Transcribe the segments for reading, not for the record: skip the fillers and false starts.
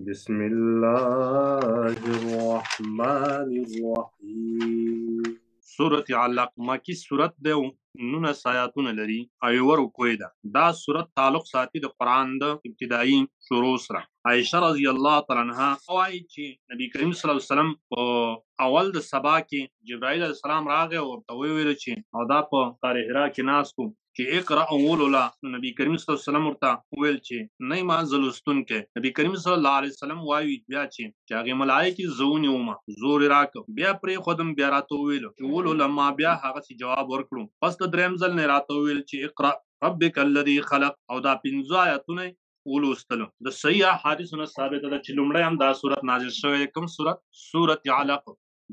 بسم الله الرحمن الرحیم. سورة علق مکی سورت ده، 19 آیاتونه لري او یوه رکوع ده. دا سورت تعلق ساتي د قرآن د ابتدایي شروع سره. عایشه رضی الله تعالی عنها وایي چې نبی کریم صلی الله علیه وسلم په اول د سبا کې جبرائیل علیه السلام راغی او ورته ویل چې، او دا په غار حرا کې ناست و، چې اقرأ ولولا. نو نبی کریم صلی الله علیه وسلم ورته وویل چې نه ما زه لوستونکی. نبی کریم صلی الله علیه وسلم وایي بیا چې هغې ملایکې زه ونیوم، زور یې راکړ، بیا پرېښودم، بیا راته وویل چې ولوله. ما بیا هغسې جواب ورکړو. پس د دریم ځل نه یې راته وویل چې اقرأ ربک الذي خلق، او دا 5 آیاتونه یې ولوستلو. د صحیح احادیثو نه ثابته ده چې لومړی هم دا سورت نازل شوی دی. کوم سورت؟ سورت علق.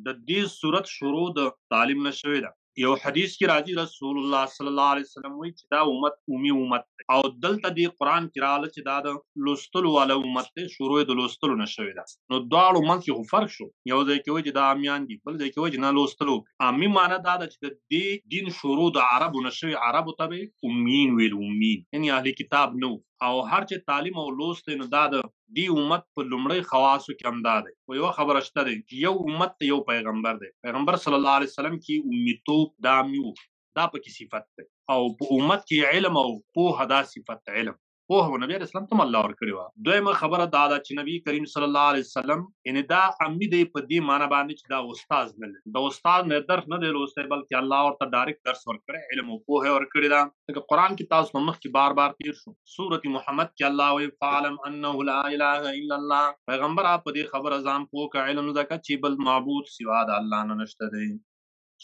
د دې سورت شروع د تعلیم نه شوې ده. یو حدیث کې راځي رسول الله صلی الله علیه وسلم وایي چې دا امت امي امت دی، او دلته دې قرآن کې راغله چې دا د لوستلو والا امت دی، شروع یې د لوستلو نه شوې ده. نو دواړو منځ کې خو فرق شو. یو ځای کې وایي چې دا امیان دي، بل ځای کې وایي چې نه لوستلو. امي معنی دا ده چې د دې دین شروع د عربو نه شوې، عربو ته به یې امیین ویل، امیین یعنی اهل کتاب نه وو، او هر چې تعلیم او لوست دی نو دا د دې امت په لومړی خواصو کې هم دا دی. خو یوه خبره شته دی چې یو امت ته یو پیغمبر دی. پیغمبر صلی الله علیه وسلم کې امیتوب دا امی و، دا پکې صفت دی، او په امت کې علم او پوهه دا صفت دی. علم پوهه و نبی علیه السلام ته هم الله ورکړې وه. دویمه خبره دا ده چې نبی کریم صلی الله علیه وسلم یعنې دا امي دی په دې معنی باندې چې دا استاد نه لري، د استاد نه درس نه دی لوستی، بلکې الله ورته ډایرکټ درس ورکړی، علم او پوهه یې ورکړې ده. لکه قرآن کې تاسو په مخکې بار بار تېر شو، سورة محمد کې الله وایي فاعلم انه لا اله الا الله. پیغمبر په دې خبره ځان پوه کړه، علم زده کړه چې بل معبود سوا د الله نه نشته دی.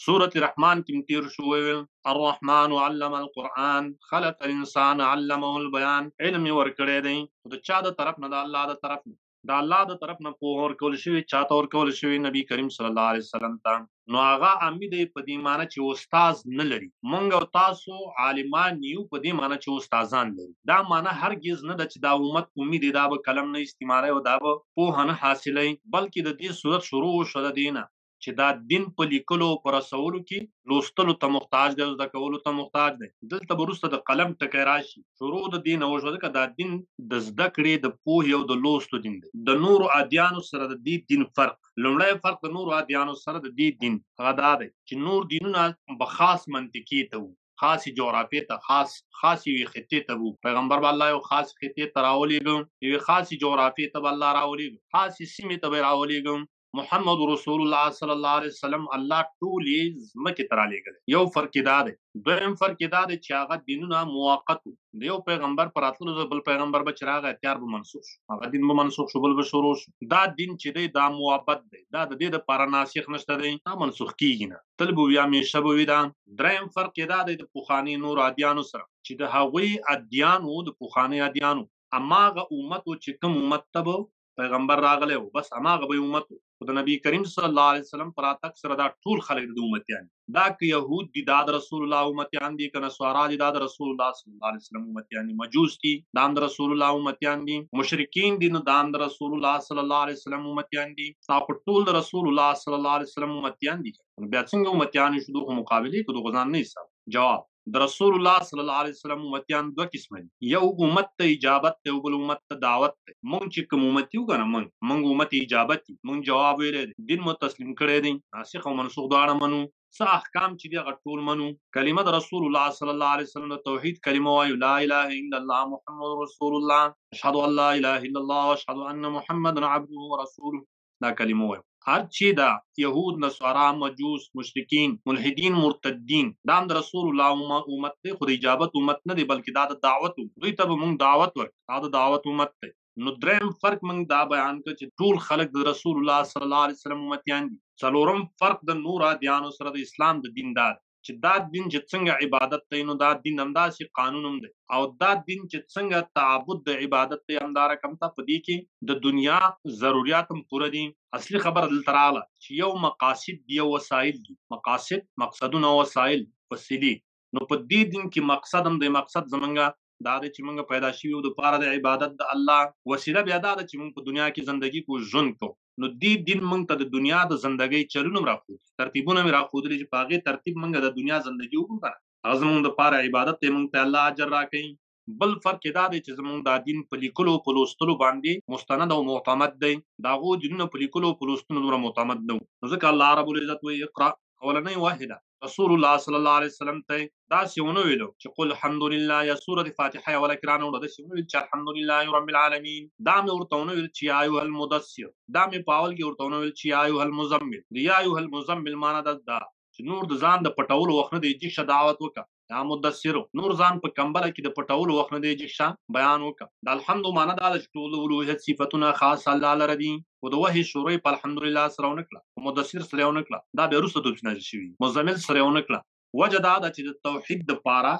سورة رحمان کې تیر شو، ویل الرحمن علم القرآن خلق الانسان علمه البیان. علم یې ورکړی دی، خو د چا د طرف نه؟ د الله د طرف نه. د الله د طرف نه پوهه ورکول شوې، چا ته ورکول شوې؟ نبی کریم صلی الله علیه وسلم ته. نو هغه امي دی په دې معنی چې استاد نه لري. مونږ او تاسو عالمان یو په دې معنی چې استادان لري. دا معنی هرګز نه ده چې دا امت امي دی، دا به قلم نه استعمالوي او دا به پوهه نه حاصلوي، بلکې د دې صورت شروع وشوه د دې نه چې دا دین په لیکلو او په رسولو کې لوستلو ته محتاج دی او زده کولو ته محتاج دی. دلته به وروسته د قلم ټکی راشي. شروع د دې نه وشوه ځکه دا دین د زده کړې، د پوهې او د لوستو دین دی. د نورو ادیانو سره د دې دین فرق، لومړی فرق د نورو ادیانو سره د دې دین هغه دا دی چې نور دینونه به خاص منطقې ته وو، خاصې جغرافیې ته، خاصې یوې خطې ته وو. پیغمبر به الله یو خاص خطې ته راولېږه، یوې خاصې جغرافیې ته به الله راولېږه، خاصې سیمې ته به یې راولېږه. محمد رسول الله صلی الله علیه وسلم الله ټولې ځمکې ته رالیږلی. یو فرق یې دا دی. دویم فرق یې دا دی چې هغه دینونه موقت وو. د یو پیغمبر په راتللو سره بل پیغمبر به چې راغی تیار به منسوخ شو، هغه دین به منسوخ شو، بل به شروع شو. دا دین چې دی دا موبد دی، دا د دې دپاره ناسخ نشته دی، دا منسوخ کیږي نه، تل به وي، همیشه به وي. دا دریم فرق یې دا دی د پخواني نورو ادیانو سره چې د هغوی ادیانو، د پخواني ادیانو هماغه امت و چې کوم امت ته به پیغمبر راغلی و، بس هماغه به یې امت و. خو د نبی کریم صلی الله علیه وسلم پر راتګ سره دا ټول خلک د امتیان دي. دا که یهود دي دا د رسول الله امتیان دي، که نصارا دي دا د رسول الله صلی الله علیه وسلم امتیان دي، مجوس دي دا هم د رسول الله امتیان دي، مشرکین دي نو دا هم د رسول الله صلی الله علیه وسلم امتیان دي. دا خو ټول د رسول الله صلی الله علیه وسلم امتیان دي. نو بیا څنګه امتیان شو؟ دوی خو مقابلې که دوی خو ځان نه حساب. جواب: د رسول الله صلی الله علیه وسلم امتیان دوه قسمه دي. یو امت ته اجابت دی او بل امت ته دعوت دی. مونږ چې کوم امت یو که نه، مونږ امت اجابت یو، مونږ جواب ویلی دی، دین مو تسلیم کړی دی، ناسخ او منسوخ دواړه منو، څه احکام چې دي هغه ټول منو. کلمه د رسول الله صلی الله علیه وسلم د توحید کلمه وایو، لا اله الا الله محمد رسول الله، اشهد ان لا اله الا الله واشهد ان محمد عبده ورسوله، دا کلمه وایو. هر چې دا یهود، نصارا، مجوس، مشرکین، ملحدین، مرتدین، دا هم د رسول الله امت دی، خو د اجابت امت نه دی، بلکې دا د دعوت امت. دوی ته به مونږ دعوت ورکړو، دا د دعوت امت دی. نو دریم فرق مونږ دا بیان کړ چې ټول خلک د رسول الله صلی الله علیه وسلم امتیان دي. څلورم فرق د نور ادیانو سره د اسلام د دین دا دی چې دا دین چې څنګه عبادت دی نو دا دین همداسې قانون هم دی، او دا دین چې څنګه تعبد د عبادت دی همدا رقم ته په دې کې د دنیا ضروریات هم پوره دي. اصلي خبره دلته راغله چې یو مقاصد دی، یو وسایل دي. مقاصد، مقصدونه او وسایل، وسیلې. نو په دې دین کې مقصد هم دی. مقصد زمونږ دا دی چې مونږ پیدا شوي یو دپاره د عبادت د الله. وسیله بیا دا ده چې مونږ په دنیا کې زندګي کوو، ژوند کوو. نو دې دین مونږ ته د دنیا د زندګۍ چلونه هم راښودلي، ترتیبونه هم راښودلي چې په هغې ترتیب مونږ د دنیا زندګي وکړو که نه، هغه زمونږ دپاره عبادت دی، مونږ ته الله اجر راکوي. بل فرق یې دا دی چې زموږ دا دین په لیکلو په لوستلو باندې مستند او معتمد دی، د هغو دینونه په لیکلو په لوستلو دومره معتمد نه وو. نو ځکه الله رب العزت وایي اقرأ، اولنۍ وحي ده رسول الله صلی الله علیه وسلم ته داسې ونه ویلو چې قل الحمد لله، یا سورة فاتحه یې اوله کې رانه وړه، داسې ونه ویل چې الحمد لله رب العالمین، دا مې ورته ونه ویل چې یا ایها المدثر، دا مې په اول کې ورته ونه ویل چې یا ایها المزمل. د یا ایها المزمل معنا ده دا چې نور د ځان د پټولو وخت نه دی، جیشه دعوت وکړه. یا مدثر، نور ځان په کمبله کې د پټولو وخت نه دی، جیشه بیان وکړه. د الحمد معنا دا ده چې ټول الوهیت صفتونه خاص الله لره دي، خو د وحي شروع یې په الحمدلله سره ونه کړه، په مدثر سره یې ونه کړه، دا بیا وروسته دوی نازل شوي، مزمل سره یې ونه کړه. وجه دا ده چې د توحید دپاره،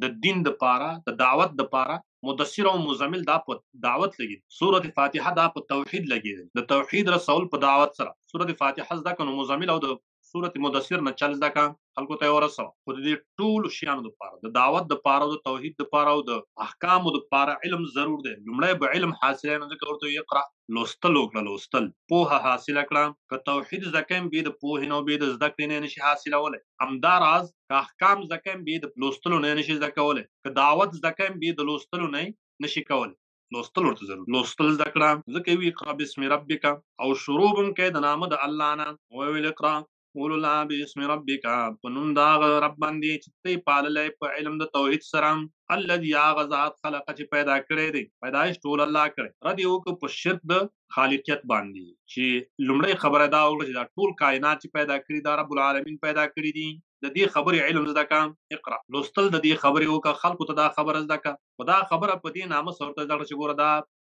د دین دپاره، د دعوت دپاره مدثر او مزمل دا په دعوت لګېدل، سورة فاتحه دا په توحید لګېدل، د توحید رسول په دعوت سره. سورة فاتحه زده کړه نو مزمل او د سورة مدثر نه چل زده کړه، خلکو ته یې ورسوه. خو د دې ټولو شیانو دپاره، د دعوت دپاره، د توحید دپاره او د احکامو دپاره علم ضرور دی. لومړی به علم حاصله، نو ځکه ورته اقرأ، لوستل وکړه، لوستل پوهه حاصله کړه. که توحید زده کوې بې د پوهې نه او بې د زده کړې نه نشي حاصلولی. همداراز که احکام زده کوې بې د لوستلو نه نشي زده کولی، که دعوت زده کوې بې د لوستلو نه نشي کولی. لوستل ورته ضرور، لوستل زده کړه. ځکه وی اقرأ باسم ربک، او شروع به هم کوې د نامه د الله نه. وویل اقرأ قولوا باسم ربک، په نوم د هغه رب باندې چې ته یې پاللی په علم د توحید سره، الذي هغه ذات خلق چې پیدا کړی دی، پیدایش ټول الله کړی. رد یې وکړ په شرک د خالقیت باندې، چې لومړۍ خبره دا وکړه چې دا ټول کائنات چې پیدا کړي دا رب العالمین پیدا کړي دي. د دې خبرې علم زده کړه، اقرأ، لوستل د دې خبرې وکړه، خلکو ته دا خبره زده کړه. خو دا خبره په دې نامه سره ورته زده کړه چې ګوره دا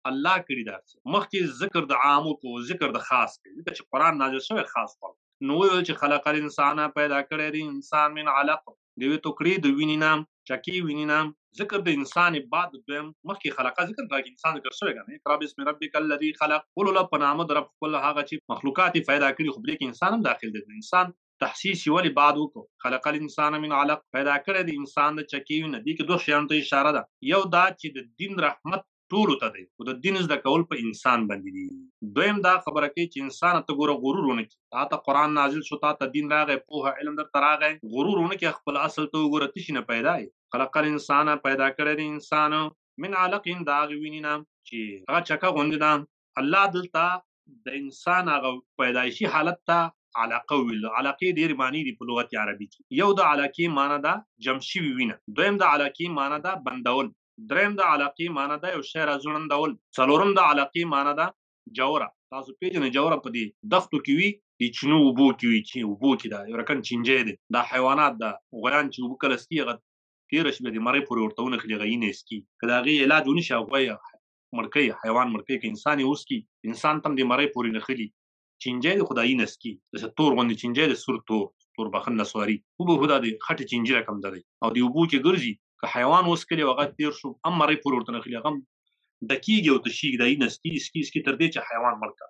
الله کړي دا څه. مخکې ذکر د عام وکړو، ذکر د خاص کړي، ځکه چې قرآن نازل شوی خاص خلکو. نو ویل چې خلق الانسان، پیدا کړی دی انسان من علق، د یوې ټوکرې د وینې نه، چکې وینې نه. ذکر د انسان بعد دویم مخکې خلقه ذکر کړه، انسان ذکر شوی که نه. اقرأ باسم ربک الذي خلق، ولوله په نامه د رب خپل هغه چې مخلوقات یې پیدا کړي، خو بلې کې انسان هم داخل دی. انسان تخصیص یې ولې بعد وکړو؟ خلق الانسان من علق، پیدا کړی دی انسان د چکې وینې. دې کې دوه شیانو ته اشاره ده، یو دا چې د دین رحمت ټولو ته دی، خو د دین زده کول په انسان باندې دي. دویم دا خبره کوي چې انسان ته ګوره غرور ونه کړي، تا ته قرآن نازل شو، تا ته دین راغی، پوهه علم درته راغی، غرور ونه کړي، خپل اصل ته وګوره څه شي نه پیدا یې. خلق الانسان، پیدا کړی دی انسان من علق، د هغې وینې نه چې هغه چکه غوندې ده. الله دلته د انسان هغه پیدایشي حالت ته علاقه ویل. علاقې ډېرې معنی دي په لغت عربي کې. یو د علاقې معنی ده جمع شوي وینه، دویم د علاقې معنی ده بندول، دریم د علاقې معنی ده یو شی راځوړندول، څلورم د علاقې معنی ده جوره. تاسو پېژنئ جوره په دې دښتو کې وي، د چینو اوبو کې وي، چې اوبو کې ده یو رقم چینجی دی، دا حیوانات ده، غویان چې اوبه کله څکي هغه تېره شي بیا د مرۍ پورې ورته ونښلي، هغه یې څکي، که د هغې علاج ونه شي هغه مړ کوي، حیوان مړ کوي. که انسان یې وڅکي انسان ته هم د مرۍ پورې نښلي، چینجی دی خو دا یې نه څکي، داسې تور غوندې چینجی دی، سور تور تور بخن نسواري هوبهو دا د خټې چینجي رقم ده دی، او د اوبو کې ګرځي. که حیوان وڅکلي او هغه تېر شو هم مرۍ پورې ورته نښلي، هغه هم ډکېږي او تشېږي، دا یې نه څکي، څکي څکي تر دې چې حیوان مړ کړه.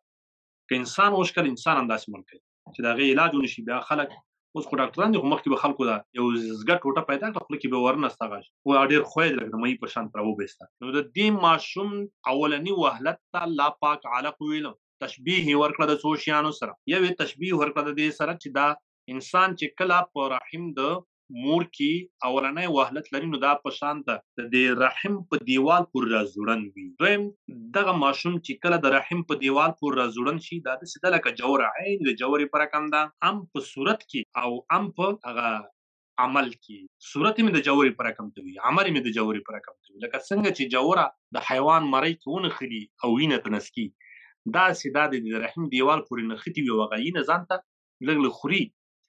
که انسان وڅکل انسان هم داسې مړ کوي چې د هغې علاج ونه شي. بیا خلک اوس خو ډاکټران دي، خو مخکې به خلکو دا یو زګه ټوټه پیدا کړه، خوله کې به ورنسته غاښ، خو هغه ډېر خوی دی لکه د مۍ په شان تر وبېسته. نو د دې ماشوم اولني وهلت ته الله پاک علق ویلو، تشبیه یې ورکړه د څو شیانو سره. یو یې تشبیه ورکړه د دې سره چې دا انسان چې کله په رحم د مور کې اولنی وهلت لري نو دا په شان ده د دې رحم په دیوال پورې راځوړند وي. دویم دغه ماشوم چې کله د رحم په دیوال پورې راځوړند شي دا داسې ده لکه جوره، عین د جورې په رقم ده، هم په صورت کې او هم په هغه عمل کې. صورت مې د جورې په رقم ته وي، عمل مې د جورې په رقم ته وي. لکه څنګه چې جوره د حیوان مرۍ کې ونښلي او وینه ته نسکي، داسې دا د رحم دیوال پورې نښتي وي او هغه وینه ځان ته لږ لږ خوري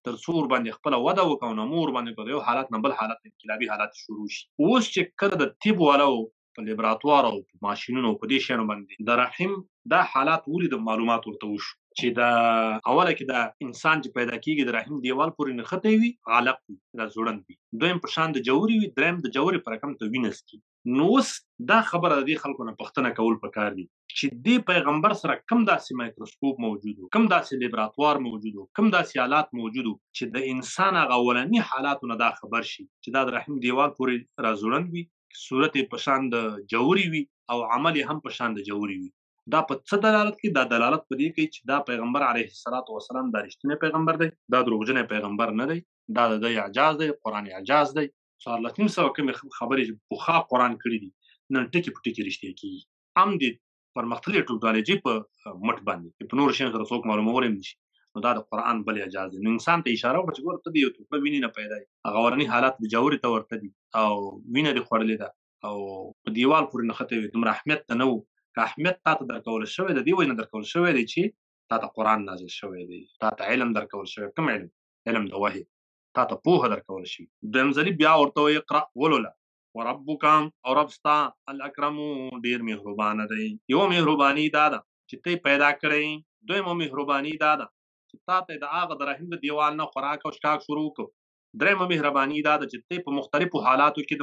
تر څو ورباندې خپله وده وکړه او نمو ورباندې وکړه، یو حالت نه بل حالت انقلابي حالت شروع شي. اوس چې کله د طب والو په لیبراتوار او په ماشینونو او په دې شیانو باندې د رحم دا حالات ولید، معلومات ورته وشو چې دا اوله کې دا انسان چې پیدا کیږي د رحم دیوال پورې نښتی وي، علق وي، دا ځوړند وي، دویم په شان د جوري وي، دریم د جوري په رقم ته وینه څکي. نو اوس دا خبره د دې خلکو نه پوښتنه کول پکار دي چې دې پیغمبر سره کم داسې مایکروسکوپ موجود و، کم داسې لیبراتوار موجود و، کم داسې آلات موجود و چې د انسان هغه اولني حالاتو نه دا خبر شي چې دا د رحم دیوال پورې راځوړند وي، صورت یې په شان د جوري وي او عمل یې هم په شان د جوري وي. دا په څه دلالت کوي؟ دا دلالت په دې کوي چې دا پیغمبر علیه الصلاة والسلام دا رښتینی پیغمبر دی، دا دروغجنی پیغمبر نه دی، دا د ده اعجاز دی، قرآن اعجاز دی. 14,500 کومې خبرې چې پخوا قرآن کړې دي، نن ټکي په ټکي رښتیا کېږي. هم د پرمختللې ټکنالوژي په مټ باندې چې په نورو شیانو سره څوک معلومولی هم نشي. نو دا د قرآن بل اعجاز دی. نو انسان ته اشاره وکړه چې ګوره ته د یو ټوکړه وینې نه پیدا یې، هغه اورني حالات د جاورې ته ورته دي او وینه دې خوړلې ده او په دیوال پورې نښتی وي، دومره اهمیت ته نه و. که اهمیت تا ته درکول شوی دی، دې وجې نه درکول شوی دی چې تا ته قرآن نازل شوی دی، تا ته علم درکول شوی. کوم علم؟ علم د وحی، تا ته پوهه درکول شوی. دویم ځلي بیا ورته وایي اقرأ، ولوله، وربک او رب ستا الاکرم ډېر مهربانه دی. یوه مهرباني دا ده چې ته یې پیدا کړی، دویمه مهرباني دا ده چې تا ته د هغه د رحم د دیوال نه خوراک او څښاک شروع کړ. درېیمه مهرباني دا ده چې ته په مختلفو حالاتو کې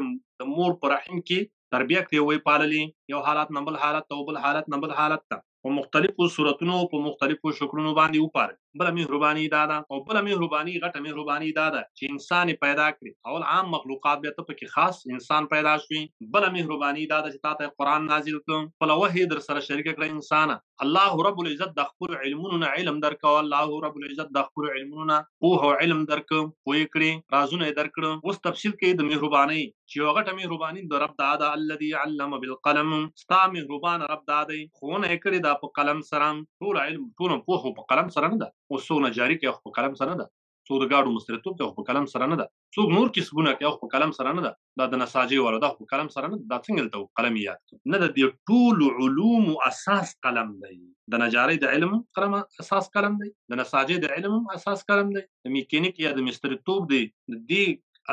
د مور په رحم کې تربیه کړې، ویې پاللې، یو حالت نه بل حالت ته او بل حالت نه بل حالت ته، په مختلفو صورتونو او په مختلفو شکلونو باندې وپالل. بله مهرباني دا ده، او بله مهرباني غټه مهرباني دا ده چې انسان یې پیدا کړي. اول عام مخلوقات بیا ته پکې خاص انسان پیدا شوې. بله مهرباني دا ده چې تا ته قرآن نازل کړ، خپله وحي در سره شریکه کړه انسانه. الله رب العزت د خپلو علمونو نه علم درکړ، الله رب العزت د خپلو علمونو نه پوهه او علم درکړ، پوه یې کړې، رازونه یې درکړه. اوس تفصیل کوي د مهربانۍ چې یوه غټه مهرباني د رب دا ده، الذي علم بالقلم، ستا مهربان رب دا دی، ښوونه یې کړې ده په قلم سره. ټول علم، ټوله پوهه په قلم سره نه ده. اوس څوک نجاري کوي خو په قلم سره نه ده، څوک د ګاډو مستریتوب کوي خو په قلم سره نه ده، څوک نور کسبونه کوي خو په قلم سره نه ده، دا د نساجۍ والا دا خو په قلم سره نه ده، دا څنګه دلته قلم یې یاد کړ؟ نه، د دې ټولو علومو اساس قلم دی. د نجارۍ د علم قلم اساس قلم دی، د نساجۍ د علم اساس قلم دی، د میکانیک یا د مستریتوب دی، د دې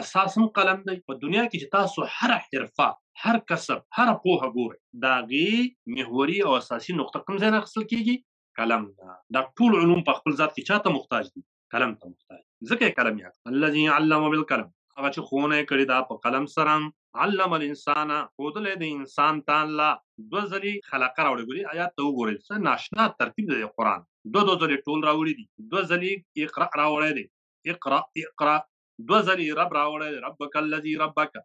اساس هم قلم دی. په دنیا کې چې تاسو هره حرفه، هر کسب، هره پوهه ګورئ، د هغې محوري او اساسي نقطه کوم ځای نه اخیستل کېږي؟ قلم ده. دا ټول علوم په خپل ذات کې چا ته محتاج دي؟ قلم ته محتاج، ځکه یې قلم یاد کړ. الذي علم بالقلم، هغه چې ښوونه یې کړې ده په قلم سره. علم الانسان، ښودلی دی انسان ته الله. دوه ځلې خلقه راوړې، ګوري آیات ته وګورئ، څه ناشنا ترتیب دی د قرآن. دوه دوه ځلې ټول راوړي دي، دوه ځلې اقرأ راوړی دی، اقرأ اقرأ، دوه ځلې رب راوړی دی، ربک الذي ربک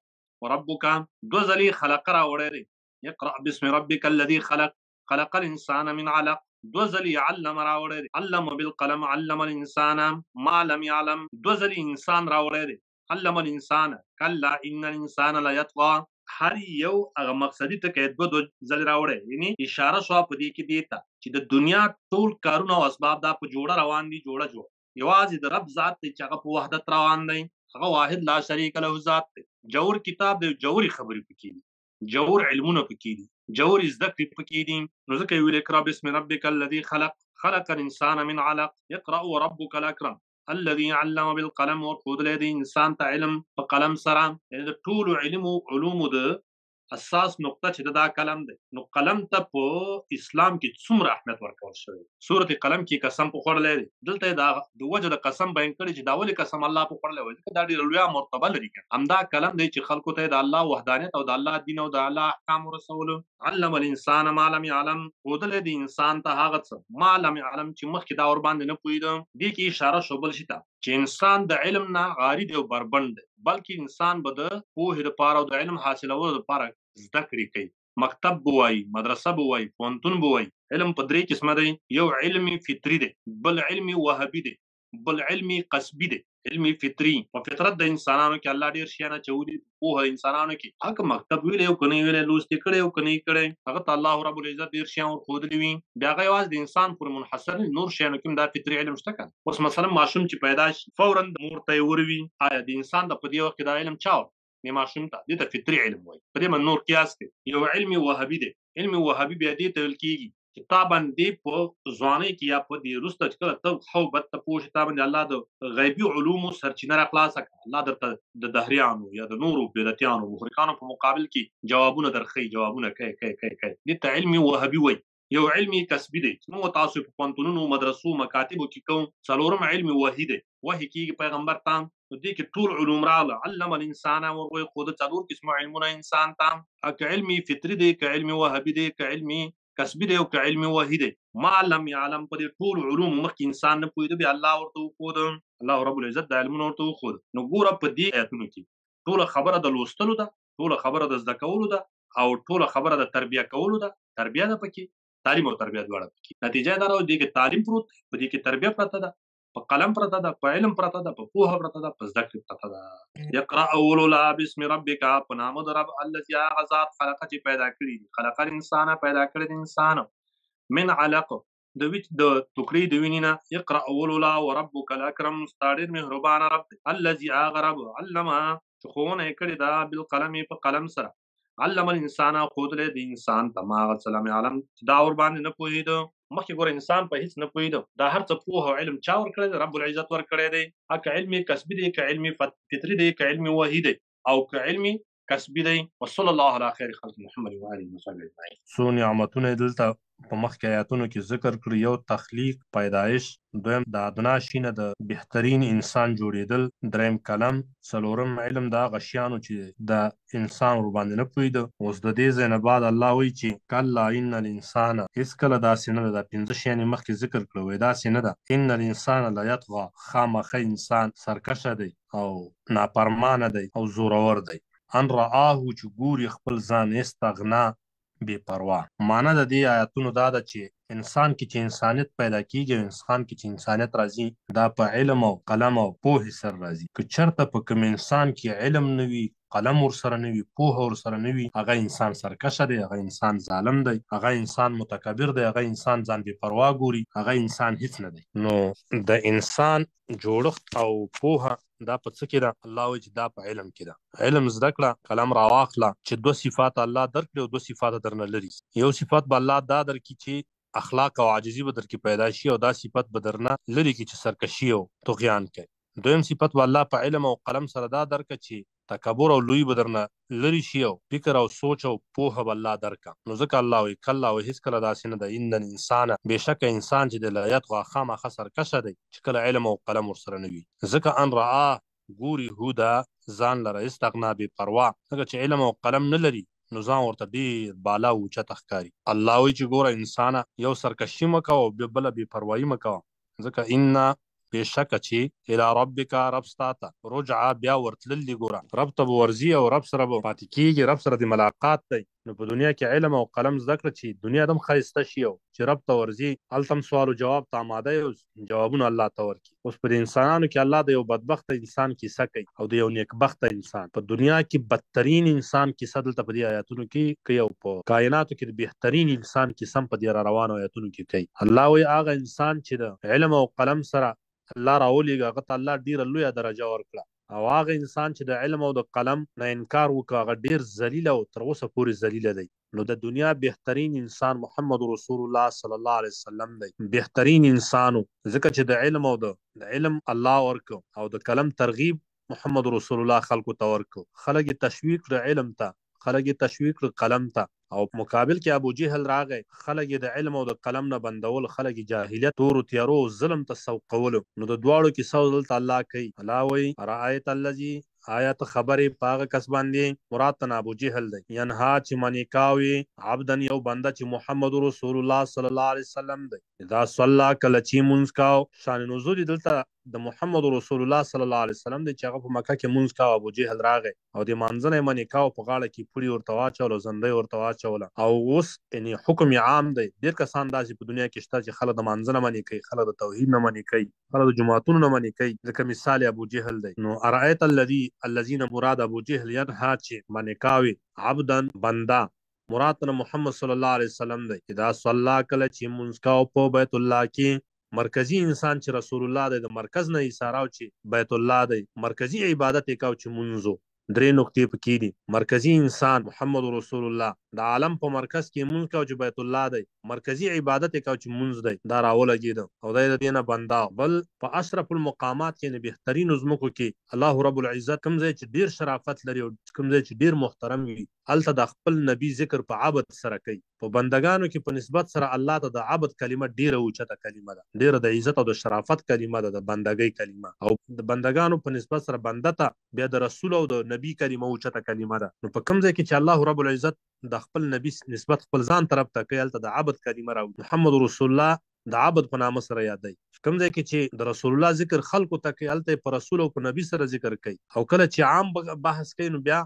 وربک، دوه ځلې خلقه راوړی دی، اقرأ باسم ربک الذي خلق، خلق الانسان من علق، دوه ځلې علم راوړی دی، علم بالقلم، علم الانسان ما لم يعلم، دوه ځلې انسان راوړی دی، علم الانسان کلا ان الانسان لیطغی. هر یو هغه مقصدي ټکی دوه دوه ځلې راوړی، یعنی اشاره شوه په دې کې دې ته چې د دنیا ټول کارونه او اسباب دا په جوړه روان دي، جوړه جوړه. یوازې د رب ذات دی چې هغه په وحدت روان دی، هغه واحد لا شریک له ذات دی. جوور کتاب دی، جوورې خبرې پکې دي، جوور علمونه پکې دي، جوورې زده کړې پکې دي. نو ځکه یې ویل اقرأ باسم ربک الذي خلق، خلق الانسان من علق، اقرأ وربک الاکرم الذي علم بالقلم، ورښودلی دی انسان ته علم په قلم سره. یعنې د ټولو علومو د اساس نقطه چې دا قلم دی. نو قلم ته په اسلام کې څومره اهمیت ورکول شوی دی. سورت قلم کې قسم په خوړلی دی، دلته یې دا د وجه د قسم بیان کړی چې دا ولې قسم الله په خوړلی وای، ځکه دا ډېره لویه مرتبه لري. که همدا قلم دی چې خلکو ته یې د الله وحدانیت او د الله دین او د الله احکام ورسولو. علم الانسان ما لم يعلم، ښودلی دی انسان ته هغه څه ما لم يعلم چې مخکې دا ورباندې نه پوهېده. دې کې اشاره شو بل شي ته چې انسان د علم نه عاري دی او بربنډ دی، بلکې انسان به د پوهې دپاره او د علم حاصلولو دپاره زده کړې کوي. مکتب به وایي، مدرسه به وایي، پوهنتون به وایي. علم په درې قسمه دی، یو علم فطري دی، بل علم وهبي دی، بل علم قصبي دی. علم فطري په فطرت د انسانانو کې الله ډېر شیان اچولي، پوهه د انسانانو کې. هغه که مکتب ویلی او که نه یې ویلی، لوست یې کړی او که نه یې کړی، هغه ته الله رب العزت ډېر شیان ورښودلي وي. بیا هغه یوازې د انسان پورې منحصر نه، نور شیانو کې هم دا فطري علم شته که نه. اوس مثلا ماشوم چې پیدا شي فوراً مور ته یې وروي، آیا د انسان د په دې وخت کې دا علم چا ورکړ؟ دې ماشوم ته، دې ته فطري علم وایي. په دې باندې نور قیاس دی. یو علم وهبي دی. علم وهبي بیا دې ته ویل کېږي چې تا باندې په ځوانۍ کې یا په دې وروسته چې کله ته ښه او بد ته پوه شې، تا باندې الله د غیبي علومو سرچینه را خلاصه کړه، الله درته د دهریانو یا د نورو بدعتیانو مخرکانو په مقابل کې جوابونه درښیي، جوابونه کوي کوي کوي کوي. دې ته علم وهبي وایي. یو علم کسبي دی چې موږ تاسو په پوهنتونونو، مدرسو، مکاتبو کې کوو. څلورم علم وحي دی، وحي کېږي پیغمبر ته. نو دې کې ټول علوم راغله. علم الانسان ور وایي خو د څلور قسمه علمونه انسان ته، که علم فطري دی، که علم وهبي دی، که علم کسبي دی او که علم وحي دی. ما لم يعلم، په دې ټولو علومو مخکې انسان نه پوهېده، بیا الله ورته وښوده، الله رب العزت دا علمونه ورته وښوده. نو ګوره په دې آیتونو کې ټوله خبره د لوستلو ده، ټوله خبره د زده کولو ده، او ټوله خبره د تربیه کولو ده. تربیه ده پکې، تعلیم او تربیه دواړه پکې. نتیجه دا راوځي، دې کې تعلیم پروت دی، په دې کې تربیه پرته ده. په قلم پرته ده، په علم پرته ده، په پوهه پرته ده، په زده کړې پرته ده. اقرأ ولولا بسم ربک، په نامه د رب، الذي هغه ذات، خلق چې پیدا کړي دي، خلق الانسان پیدا کړی د انسان، من علق د وچ د ټوکړي د وینې نه. اقرأ ولولا وربک الاکرم، ستا ډېر مهربان رب دی، الذي هغه رب، علم چې ښوونه یې کړې ده، بالقلم په قلم سره، علم الانسان ښودلی د انسان ته، ما هغه څه لم یعلم چې دا ورباندې نه پوهېده. مخکې ګوره انسان په هیڅ نه پوهېده، دا هر څه پوهه او علم چا ورکړی دی؟ رب العزت ورکړی دی. که علم کسبي دی، که علم فطري دی، که علم وحي دی او که علم کسبي دی. وصلی الله علی خیر خلق محمد و آله وصحبه اجمعین. څو نعمتونه یې دلته په مخکې آیاتونو کې ذکر کړي، یو تخلیق، پیدایش، دویم د ادنا شي نه د بهترین انسان جوړېدل، دریم قلم، څلورم علم د هغه شیانو چې د انسان ورباندې نه پوهېده. اوس د دې ځای نه بعد الله وایي چې کلا ان الانسان، هېڅکله داسې نه ده، دا پنځه شیان یې مخکې ذکر کړه، وایي داسې نه ده، ان الانسان لیطغی، خامخا انسان سرکشه دی او ناپرمانه دی او زورور دی، ان رآه چې ګوري خپل ځان، استغنا بې پروا. معنی د دې آیتونو دا ده چې انسان کې چې انسانیت پیدا کیږي او انسان کې چې انسانیت راځي، دا په علم او قلم او پوهې سره راځي. که چرته په کوم انسان کې علم نه وي، قلم ورسره نه وي، پوهه ورسره نه وي، هغه انسان سرکشه دی، هغه انسان ظالم دی، هغه انسان متکبر دی، هغه انسان ځان بې پروا ګوري، هغه انسان هیڅ نه دی. نو د انسان جوړښت او پوهه دا په څه کې ده؟ الله وایي چې دا په علم کې ده. علم زده کړه، قلم راواخله چې دوه صفات الله درکړي او دوه صفات درنه لري. یو صفت به الله دا درکړي چې اخلاق او عاجزي به درکې پیدا شي، او دا صفت به درنه لري کړي چې سرکشي او طغیان کوي. دویم صفت به الله په علم او قلم سره دا درکړي چې تکبر او لوی به درنه لري شي، او فکر او سوچ او پوهه به الله درکړه. نو ځکه الله وایي کلا، وایي هېڅکله داسې نه ده، ان الانسان بېشکه انسان چې دی، لیطغی خامخا سرکشه دی چې کله علم او قلم ورسره نه وي، ځکه ان رآه ګوري هو دا ځان لره، استغنا بې پروا، ځکه چې علم او قلم نه لري نو ځان ورته ډېر بالا او اوچته ښکاري. الله وایي چې ګوره انسانه، یو سرکشي مه کوه او بله بې پروایي مه کوه، ځکه ان بېشکه چې الی ربک رب ستا ته رجعه بیا ورتلل دي. ګوره رب ته به ورځي او رب سره به پاتې کېږي، رب سره د ملاقات دی. نو په دنیا کې علم او قلم زده کړه چې دنیا دم ښایسته شي، او چې رب ته ورځي هلته هم سوال او جواب ته آماده یې او جوابونه الله ته ورکړي. اوس په دې انسانانو کې الله د یو بدبخته انسان کیسه کوي او د یو نیکبخته انسان، په دنیا کې بدترین انسان کیسه دلته په دې آیاتونو کې کوي، او په کائناتو کې د بهترین انسان کیسه هم په دې را روانو آیاتونو کې کوي. الله وایي هغه انسان چې د علم او قلم سره الله راولېږه، هغه ته الله ډېره لویه درجه ورکړه، او هغه انسان چې د علم او د قلم نه انکار وکړ، هغه ډېر ذلیل او تر اوسه پورې ذلیل دی. نو د دنیا بهترین انسان محمد رسول الله صلی الله علیه وسلم دی، بهترین انسانو، ځکه چې د علم او د علم الله ورکړ او د قلم ترغیب محمد رسول الله خلکو ته ورکړ، خلک یې تشویق کړ علم ته، خلک یې تشویق کړ قلم ته. او په مقابل کې ابو جهل راغی، خلک یې د علم او د قلم نه بندول، خلک یې جاهلیت، تورو تیارو او ظلم ته سوقولو. نو د دواړو کیسه دلته الله کوي. الله وایي ارایت الذی، آیا ته خبر یې په هغه کس باندې، مراد تنه ابو جهل دی، ینها چې منع کاوي، عبدا یو بنده چې محمد رسول الله صلی الله علیه وسلم دی، اذا صلی کله چې مونځ کاو. شان نزول دلته د محمد رسول الله صلی الله علیه وسلم دی چې هغه په مکه کې مونځ کاو، ابو جهل راغی او د مانځه نه یې منع کاو، په غاړه کې پړي ورته واچوله او زندۍ ورته واچوله. او اوس یعنی حکم یې عام دی، ډېر کسان داسې په دنیا کې شته چې خلک د مانځه نه منع کوي، خلک د توحید نه منع کوي، خلک د جوماتونو نه منع کوي، لکه مثال یې ابو جهل دی. نو ارایت الذی، الذین مراد ابو جهل، ینها چې منع کاوي، عبدا بنده، مراد تنه محمد صلی الله علیه وسلم دی، اذا صلی کله چې مونځ کاو په بیت الله کې، مرکزی انسان چې رسول الله دی، د مرکز نه ایساراو چې بیت الله دی، مرکزی عبادت یې کاو چې مونځ. درې نقطې پکې دي، مرکزی انسان محمد رسول الله د عالم په مرکز کې مونځ کاو چې بیت الله دی، مرکزی عبادت یې کاو چې مونځ دی، دا راولګېده او دی د دې نه بنده. بل په اشرف المقامات کې، بهترینو ځمکو کې الله رب العزت کوم ځای چې ډېر شرافت لري او کوم ځای چې ډېر محترم وي، هلته د خپل نبی ذکر په عبد سره کوي. په بندګانو کې په نسبت سره الله ته د عبد کلمه ډېره اوچته کلمه ده، ډېره د عزت او د شرافت کلمه ده، د بندګۍ کلمه. او د بندګانو په نسبت سره بنده ته بیا د رسول او د نبی کلمه اوچته کلمه ده. نو په کوم ځای کې چې الله رب العزت د خپل نبی نسبت خپل ځان طرف ته کوي، هلته د عبد کلمه راوړي، محمد رسول الله د عبد په نامه سره یادوي. کوم ځای کې چې د رسول الله ذکر خلکو ته کوي، هلته یې په رسول او په نبی سره ذکر کوي. او کله چې عام بحث کوي، نو بیا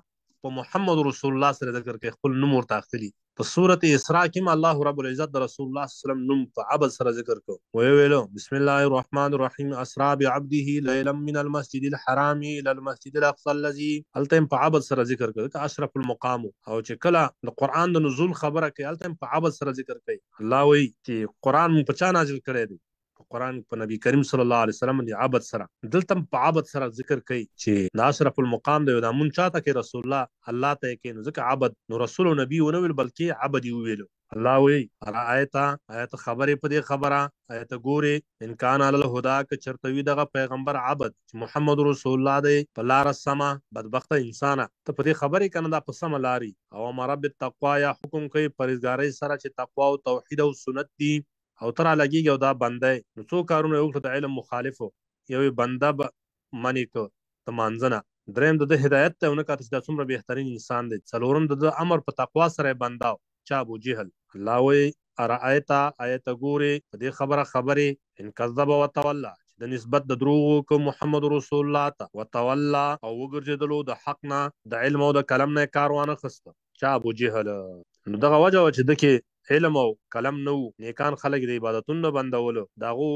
په محمد رسول الله سره ذکر کوي، خپل نوم ورته اخلي. په سورة اسراء کې هم الله رب العزت د رسول الله صلی الله علیه وسلم نوم په عبد سره ذکر کړ. ویې ویل، بسم الله الرحمن الرحیم اسرا بعبده لیلا من المسجد الحرام الى المسجد الاقصی الذي، هلته هم په عبد سره ذکر کړ، ځکه اشرف المقام وو. او چې کله د قرآن د نزول خبره کوي هلته هم په عبد سره ذکر کوي. الله وایي چې قرآن مونږ په چا نازل کړی دی؟ په قرآن په نبی کریم صلی الله علیه وسلم باندې عبد سره. دلته هم په عبد سره ذکر کوي چې د اشرف المقام دی، دا مونږ چاته کوي؟ رسول الله الله ته یې کوي، نو ځکه عبد، نو رسول او نبی ونه ویل بلکې عبد یې وویلو. الله وایي ارایت، آیا ته خبرې په دې خبره، آیا ته ګورې ان کان علی الهدی، که چرته وي دغه پیغمبر عبد چې محمد رسول الله دی په لاره سمه، بدبخته انسانه ته په دې خبرې کنه دا په سمه لاري، او امر بالتقوا یا حکم کوي پرهیزګارۍ سره چې تقوا او توحید او سنت دي، او ته رالګېږي او دا بنده یې، نو څو کارونه یې وکړه د علم مخالف و، یو یې بنده به منع کړ د مانځه نه، درېیم د ده هدایت ته یې ونه کاته چې دا څومره بهترین انسان دی، څلورم د ده امر په تقوا سره یې بنده و، چا؟ ابو جهل. الله وایي ارأیت، آیا ته ګورې په دې خبره خبرې، ان کذب وتولی، چې د نسبت د دروغو وکړ محمد رسول الله ته، وتولی او وګرځېدلو د حق نه، د علم او د قلم نه یې کار وانه خسته، چا؟ ابو جهل. نو دغه وجه وه چې ده کې علم او قلم نه وو، نیکان خلک یې د عبادتونو نه بندولو، د هغو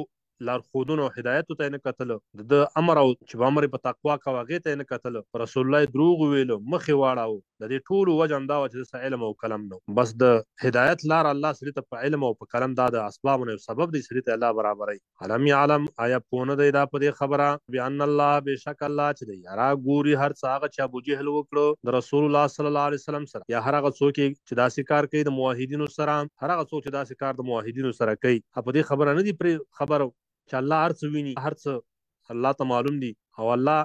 لارښودونو او هدایتو ته یې نه کتل، د ده امر او چې به امر یې په تقوا کاوه هغې ته یې نه کتل، په رسول الله یې دروغ وویل، مخ یې واړاوه، د دې ټولو وجه همدا وه چې ده څه علم او قلم نه وو. بس د هدایت لاره الله سړي ته په علم او په قلم دا د اسبابو نه یو سبب دی، سړي ته الله برابروي. الم یعلم، آیا پوه نه دی دا په دې خبره، بان الله، بېشکه الله چې دی، یرا، ګوري هر څه هغه چې ابوجهل وکړو د رسول الله صلی الله علیه وسلم سره، یا هر هغه څوک چې داسې کار کوي د موحدینو سره، هر هغه څوک چې داسې کار د موحدینو سره کوي، په دې خبره نه دي پرې خبر چې الله هر څه ویني، هر څه الله ته معلوم دي او الله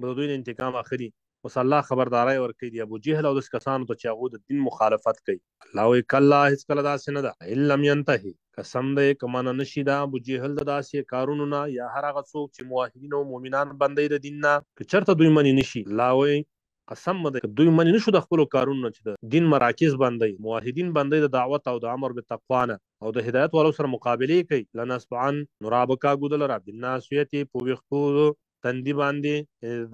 به د دوی نه انتقام اخلي. اوس الله خبرداری ورکوي د ابوجهل او داسې کسانو ته چې هغو د دین مخالفت کوي. الله وایي کلا، هېڅکله داسې نه ده، ان لم ینتهي، قسم دی که منع نه شي دا ابوجهل د داسې کارونو نه، یا هر هغه څوک چې موحدین او مؤمنان بندوي د دین نه، که چېرته دوی منع نه شي، الله وایي قسم دی که دوی منع نه شو د خپلو کارونو نه چې د دین مراکز بندوي، موحدین بندوي د دعوت او د امر بالتقوا نه او د هدایت والو سره مقابلې کوي، لنسفعا، نو را به کاږو ده لره، بالناصیة، په ویښتو تندي باندې،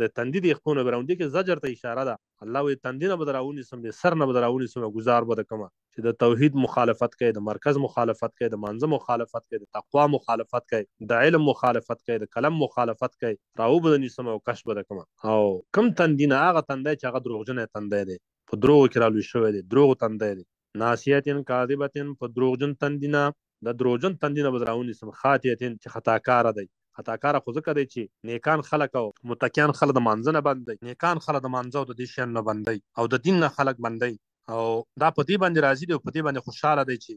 د تندي د ویښتو نه به راوندي کې زجر ته اشاره ده. الله وایي تندي نه به د راونیسم، د سر نه به د راونیسم او ګزار به د کومه چې د توحید مخالفت کوي، د مرکز مخالفت کوي، د مانځه مخالفت کوي، د تقوا مخالفت کوي، د علم مخالفت کوي، د قلم مخالفت کوي، راو به د نیسم او کش به د کومه. او کوم تندي نه، هغه تندی چې هغه دروغجنی تندی دی، په دروغو کې رالوی شوی دی، دروغو تندی دی. ناصیة کاذبة، په دروغجن تندي نه، د دروغجن تندي نه به راونیسم، خاطئة، چې خطاکاره دی. خطاکاره خو ځکه دی چې نیکان خلک او متقیان خلک د مانځه نه بندوي، نیکان خلک د مانځه او د دې شیانو نه بندوي او د دین نه خلک بندوي، او دا په دې باندې راضي دی او په دې باندې خوشحاله دی چې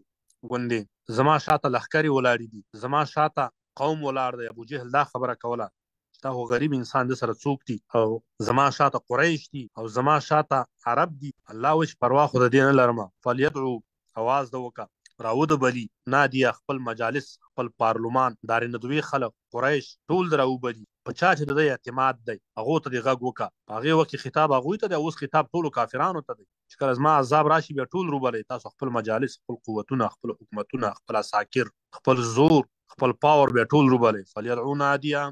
ګوندې زما شاته لښکرې ولاړې دي، زما شاته قوم ولاړ دی. ابو جهل دا خبره کوله چې دا خو غریب انسان ده سره څوک دي، او زما شاته قریش دي او زما شاته عرب دي. الله وایي چې پروا خو د دې نه لرم، فلیدعو، اواز د وکه، راود بلی، نادیه، خپل مجالس، خپل پارلمان، دار ندوی خلق، قریش ټول د راوبلی، په چا چې د ده اعتماد دی هغو ته دې غږ وکه. په هغې وخت کې خطاب هغوی ته دی او اوس خطاب ټولو کافرانو ته دی چې کله زما عذاب راشي بیا ټول روبلئ، تاسو خپل مجالس، خپل قوتونه، خپل حکومتونه، خپل عساکر، خپل زور، خپل پاور بیا ټول روبلئ. فلیدعو نادیه،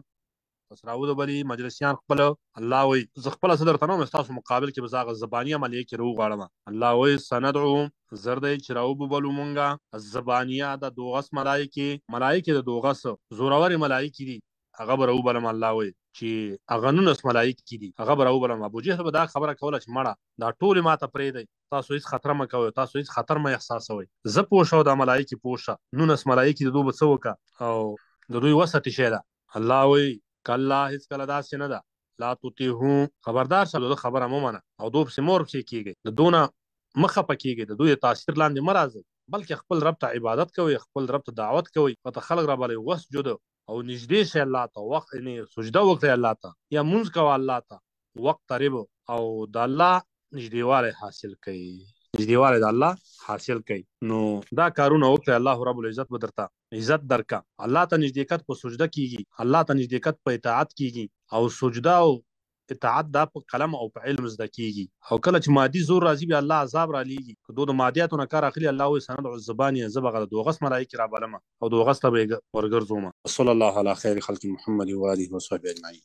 پس راودبلی مجلسیان خپل. الله وایي زه خپله څه درته نه وایم، ستاسو مقابل کې به زه هغه زبانیه ملایکې راوغواړم. الله وایي سندعو، زر دی چې راوبولو مونږه الزبانیه، د دوغس ملایکې، ملایکې د دوغس زورورې ملایکې دي، هغه به راوبلم. الله وایي چې هغه 19 ملایکې دي، هغه به راوبلم. ابوجهل به دا خبره کوله چې مړه دا ټولې ماته پرېږدئ، تاسو هیڅ خطر مه کوئ، تاسو هیڅ خطر مه احساسوئ، زه پوه شه او دا ملایکې پوه شه، 19 ملایکې د دوی به څه وکړه او د دوی وسه څه شی ده. الله وایي کلا، هیڅکله داسې نه ده، لا تطیعه، خبردار شه، د ده خبره مه منه او دوی پسې مه ورپسې کېږئ، د دوی نه مه خفه کېږئ، د دوی د تاثیر لاندې مه راځئ، بلکې خپل رب ته عبادت کوئ، خپل رب ته دعوت کوئ، ورته خلک رابلئ، وسجد، او نږدې شئ الله ته، وخت یعنې سجده وکړئ الله ته، یا مونځ کوه الله ته، واقترب، او د الله نږدېوالی حاصل کړئ، نږدېوالی د الله حاصل کړئ. نو دا کارونه وکړئ، الله رب العزت به درته عزت درکا. الله ته نږدېکت په سجده کیږي، الله ته نږدېکت په اطاعت کیږي، او سجده او اطاعت دا په قلم او په علم زده کیږي. او کله چې مادي زور راځي بیا الله عذاب را لیږي، که دوی د مادیاتو نه کار اخلي الله وایي سندعو الزبانیه، زه به هغه د دوغس ملایکې رابلم او دوغس ته به یې ورګرځوم. صلی الله علی خیر خلق محمد و آله و صحبه اجمعین.